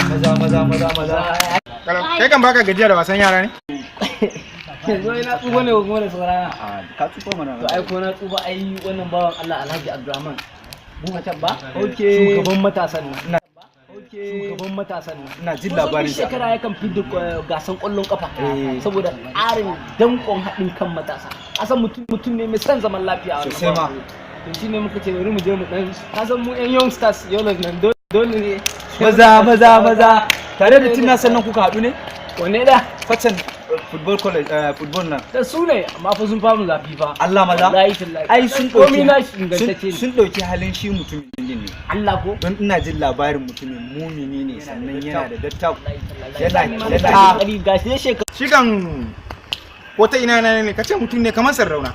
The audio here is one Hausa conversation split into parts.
Maza, maza, maza, maza. Kai kan baka gajiya da wasan yara ne? Yanzu ai na tsufa ne kuma da saurana. A ka tsufa mana. To ai ko na tsufa, ai wannan bawan Allah Alhaji Abdulrahman Buba Tabba. Okay. Shugaban matasan nan. Okay. Shugaban matasan nan. Ina jin Kun san labarin duk sa. shekara yakan fidda gasan ƙwallon kafa Eh. saboda ƙarin danƙon haɗin kan matasa. Asan mutum mutum ne mai son zaman lafiya wannan Sosai ma. bawan Allah. To shine muka ce bari mu je mu dan kasan mu yan young stars yolos nan dole ne. Maza, maza, maza. Tare da tunna sannan kuka haɗu ne? Wanne da? Kwacan football college, football nan. Da su ne, amma fa sun famu zafi fa. Allah, maza. Wallahi tallahi. Ai sun Komi ɗauki na shi ingantacce ne. Sun ɗauki halin shi mutumin din ne. Allah ko? Don ina jin labarin mutumin mumini ne, sannan yana da dattako. Yana Yana gashi ne shekaru. Shi kan ko ta ina ne kace mutum ne kamar Sardauna.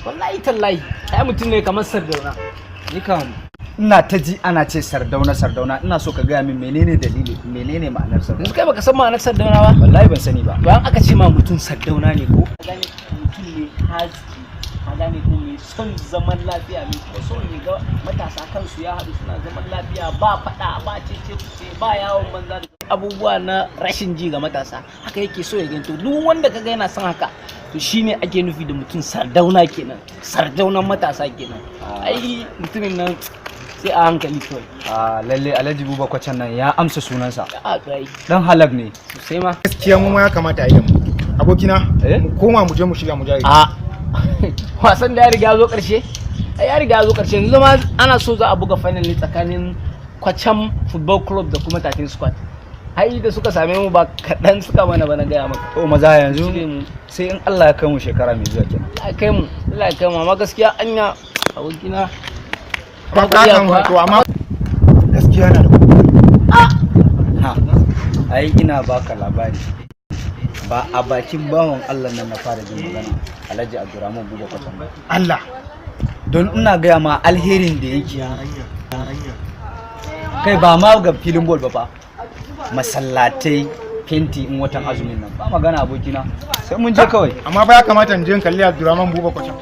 Wallahi tallahi, ai mutum ne kamar Sardauna. Ni kam ina ta ji ana ce Sardauna, Sardauna. Ina so ka gaya min menene dalili, menene ma'anar Sardauna? Yanzu kai baka san ma'anar Sardauna ba? Wallahi ban sani ba. Bayan aka ce ma mutum Sardauna ne ko? Ka gane, mutum ne haziki, ka gane ko, mai son zaman lafiya, mai kuma son ya ga matasa kansu ya haɗu suna zaman lafiya, ba faɗa ba cece kuce ba yawon banza da abubuwa na rashin ji ga matasa. Haka yake so ya gani. To duk wanda kaga yana son haka, to shine ake nufi da mutum Sardauna kenan, Sardaunan matasa kenan. Ai mutumin nan sai a hankali kawai. A lalle Alhaji Buba Kwacan nan ya amsa sunansa. A to ai. Dan halak ne. Sosai ma. Gaskiya mu ma ya kamata a yi da mu. Abokina, Eh? mu koma mu je mu shiga mu jari. A wasan da ya riga ya zo karshe, ai ya riga ya zo karshe. Yanzu ma ana so za a buga final ne tsakanin Kwacham Football Club da kuma 13 Squad. Ai da suka same mu ba kaɗan suka mana ba, na gaya maka. To maza, yanzu Shine mu. sai in Allah ya kai mu shekara mai zuwa kenan. Allah ya kai mu, Allah ya kai mu. Amma gaskiya anya abokina. Ba ka kan to, amma gaskiya na da kuɗi. Ha, ai ina baka labari, ba a bakin bawan Allah nan na fara jin magana Alhaji Abdurrahman Buba Kwacan ba. Allah. Don ina gaya ma alherin da yake kai, ba ma ga filin ball ba fa, masallatai fenti in watan azumin nan ba magana. Abokina, sai mun je kawai. Amma ba ya kamata in je in kalli Abdurrahman Buba Kwacan.